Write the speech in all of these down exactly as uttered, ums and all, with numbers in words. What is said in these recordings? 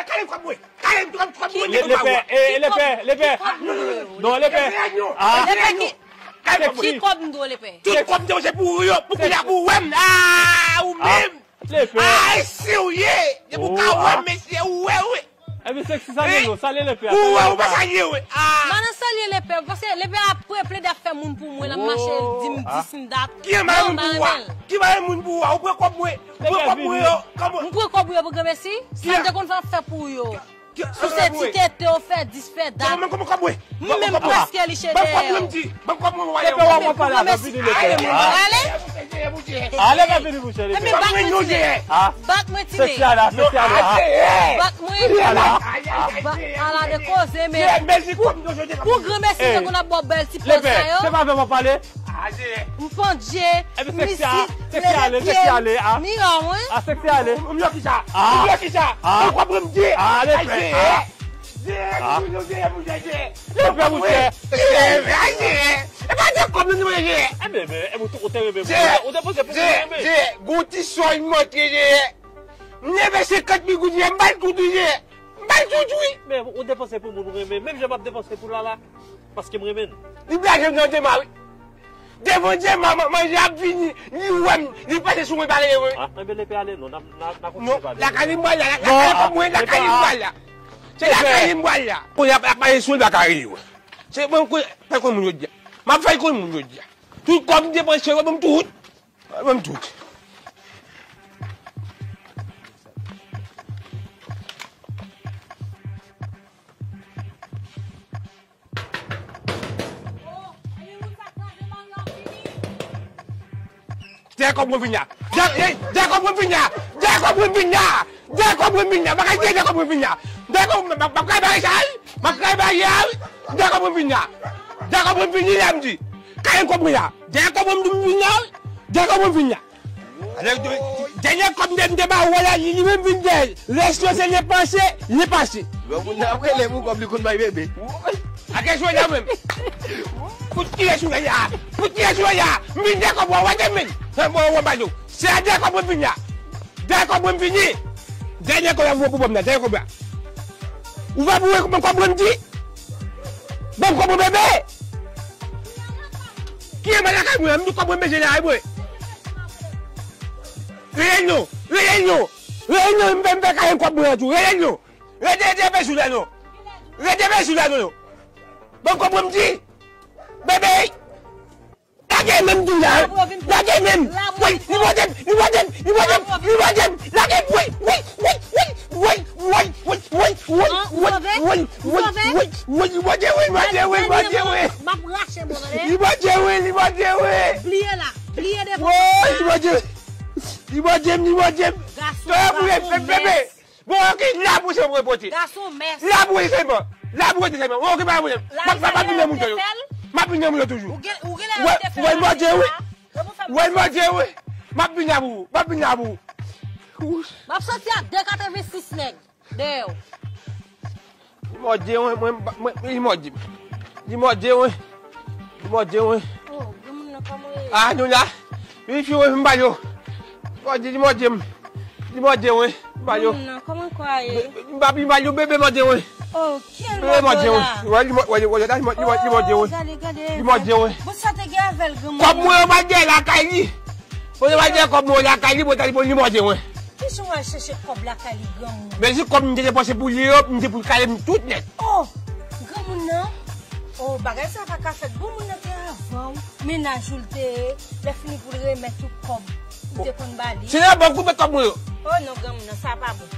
Kale kòb mwen. Kale kòb mwen. Lepè, eh, lepè, lepè. Non, lepè. Ah, lepè ki? Ki kòb m dwe lepè? Tout kòb m te se pou ou yo, pou kounye a pou wè m. Ah, ou menm. Lepè. Ah, e serye. Depi ou ka wè m, mesye, ou wè, wi. Epi sèk si salye nou, salye lepè. Ou wè, ou pa salye, wi. Ah. Madan salye lepè, paske lepè ap pre plede ap fè moun pou mwen, l ap mache di m dis m dat. Ki an mare moun pou ou a? Ki mare moun pou ou a? Ou pran kòb mwen. Ou pran kòb mwen yo. Kòman? M pran kòb ou yo pou granmesi. Sa m te konn fè ap fè pou ou yo. Si se ti tete ou fè dis fè dat. Kòman, kòman kòb mwen? M menm prèske li che dèyè. Ban m kòb mwen, m di. Ban m kòb mwen, m wè. Lepè w ap pale avè vini lepè. Ale. Ale, pa vini mouche lepè. Epi bat mwen ti nèg. Bat mwen ti nèg. Sèk si ale, sèk si ale. Bat mwen. Ala de koze, men pou granmesi m te konn ap ba w bèl ti pòz sa yo. Se pa avè w m ap pale. M pandje, m isit, leve pye m, mira mwen. A sèk si ale. M yo kisa? M yo kisa? Ou konprann m di? Lepè. Lepè mouche. E pa de kòb nou manje. Ebyen, men, ou te renmen mwen. Ou te panse pou mwen renmen. Gon ti sòy montre. M leve senkant mil goud, m ba l tout, wi. M ba l tout, wi. Men ou depanse pou moun ou renmen. Menm jan m ap depanse pou Lala. Paske m renmen l. Li blaze m nan dema, wi. Devan dema, manje ap vini. Li wè m, li pase sou mwen, pale, wi. Ah, enben, lepè ale, non, n a, n a, n a kontinye pale. Lakay li m pral la, lakay li m pral la. Se lakay li m pral la. Kounye a, ap pale sou l, pa ka rele, wi. Se mwen, pa konn moun jodi a. M ap fè l konn moun jodi a. Tout kòb m depanse, wè, ban m tout. Ban m tout. Dèyè kòb mwen vin la. Dèyè, dèyè kòb mwen vin la. Dèyè kòb mwen vin la. Dèyè kòb mwen vin la. Bagay dèyè kòb mwen vin la. Dèyè kòb mwen, m ap kay bagay sa, wi. M ap kay bagay la, wi. Dèyè kòb mwen vin la. Dèyè kòb mwen vin la, m di. Kay kòb mwen la. Dèyè kòb mwen vin la, wi. Dèyè kòb mwen vin la. Dènye kòb m te, m te ba ou a la, li, li menm vin dèyè l. Rès yo se depanse, depanse. Bon, moun nan ap rele pou kòb li konn bay bebe. A kesyon la menm. Pou ki rès ou la? Pou ki rès ou la? M vin dèyè kòb ou a, w a te menm. Bon, w a ba nou. Se a dèyè kòb mwen vin la. Dèyè kòb mwen vini. Dènye kòb la pou, pou ban m la, dènye kòb la. Ou va pou ban m kòb mwen, m di. Ban m kòb mwen, bebe. Ki an ba lakay mwen an? M di kòb mwen bezwen la, e mwen. Rele non, rele non. Rele non, m fè, m fè kare kòb mwen an tou. Rele non. Rete, rete bezwen la non. Rete bezwen la non. Ban m kòb mwen, m di. Bebe. Lage men m di w la. Lage men m. Woy, li mòde m, li mòde m, li mòde m, li mòde m. Lage m, woy, woy, woy. Li mòde wi, li mòde wi, li mòde wi, li mòde wi. M ap rache men w, tande. Li mòde wi, li mòde wi. Bliye la, bliye devan. Woy, li mòde wi. Li mòde m, li mòde m. Gason, gason, bebe. Bon, ok, la pou se mwen pote. Gason mès. La pou se mwen. La pou se mwen. Bon, ok, pa pwoblèm. M ap, m ap vin nan moun yo. M ap vin nan moun yo toujou. Ou gen, ou gen lè rete fè. Wè, mòde wi. Wè, mòde wi. M ap vin la pou ou. M ap vin la pou ou. M ap soti ak de katrevensis nèg dèyè w. Li mòde wi, mwen, mwen, li mòde. Li mòde wi. Li mòde wi. Oh, granmoun nan kòman ye? Ah, nou la. Wi, fi, wi, m ba yo. Mòde, li mòde m. Li mòde wi. M ba yo. Granmoun nan, kòman kò a ye? M ba, m ba yo, bebe mòde wi. Oh, kèl mòde la. Wè, li mò-, wè, wè, li mò-, li mò-, li mòde wi. Gade, gade. Li mòde wi. Bon, sa te gen avè l, granmoun nan. Kòb mwen yo pa gen lakay li. Bon, yo pa gen kòb mwen lakay li, bon, li mòde wi. Kijan w al chèche kòb lakay li, granmoun? Men si kòb m te depanse pou li yo, m te pou l kale m tout nèt. Oh, granmoun nan. Oh, bagay sa pa ka fèt. Granmoun nan te avan w. Mennaj ou l te ye, lè fini pou l remèt ou kòb ou te konn ba li. Se nan bank ou met kòb mwen yo. Oh non, granmoun nan, sa pa bon.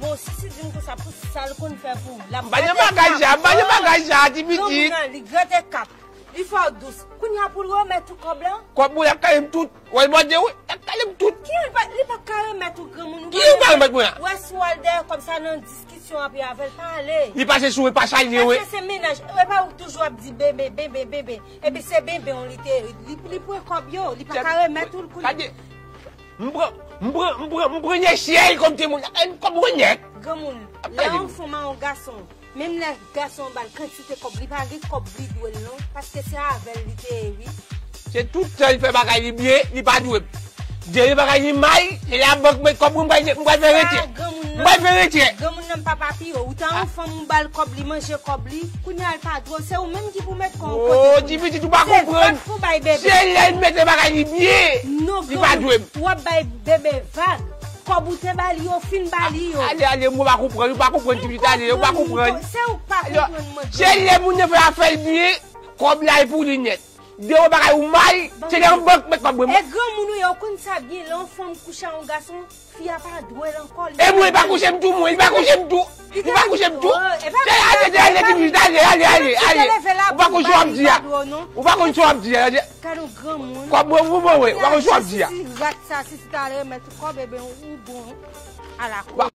Bon, si, si di m konsa, pou sa l konn fè pou ou, l ap... M pa nan bagay sa, m pa nan bagay sa, ti pitit. Granmoun nan, li grate kap, li fè w dous. Kounye a pou l remèt ou kòb la? Kòb mwen, l ap kale m tout. Wè, l mòde wi, l ap kale m tout. Ki li pa, li pa ka remèt ou, granmoun? Ki li pa remèt mwen a? Wè, si w al dèyè kòb sa nan dis- Kesyon ap avè l pale. Li pase sou mwen, pa salye wi. Èske se mennaj? E pa ou toujou ap di bebe, bebe, bebe. Epi se bebe w li te, li, li pran kòb yo, li pa ka remèt ou l kounye. Gade, m pran, m pran, m pran, m pran nèg syèl kòm timoun. Kòb mwen nèt. Granmoun, lè yon fanm a yon gason, menm lè gason an ba l kantite kòb, li pa gen kòb li dwe l non, paske se avè l li te ye wi. Se tout tan li fè bagay li byen, li pa dwe m. Dènye bagay li may, se labank met kòb mwen, m pral fè retire. M pral fè retire. Granmoun nan pa papi yo. Ou ta yon fanm ou ba l kòb li manje kòb li. Kounye a l pa dwe w. Se ou menm ki pou met kò w kote. Oh, ti pitit, ou pa konprann. Se vag pou bay bebe. Se lè l mete bagay li byen. Non, li pa dwe m. W ap bay bebe vag. Kòb ou te ba li yo, fin ba li yo. Ale, ale, mwen pa konprann, ou pa konprann, ti pitit, ale, ou pa konprann. Se ou k pa konprann mwen. Se lè moun nan fè afè l byen, kòb la e pou li nèt. Dewo bagay ou may, se nan bank met kòb mwen. E granmoun ou ye, ou konn sa byen, lè yon fanm kouche a yon gason, fi a pa dwe l ankò. E mwen, li pa kouche m tou, mwen, li pa kouche m tou. Li pa kouche m tou. Se ale, se ale, ti pitit, ale, ale, ale, ale. Ou pa konn sa w ap di a. Ou pa konn sa w ap di a. Kòb mwen, mwen, mwen, ou pa konn sa w ap di a. Si rat sa, si si ta remèt ou kòb, ebyen, ou bon. Ala kòb.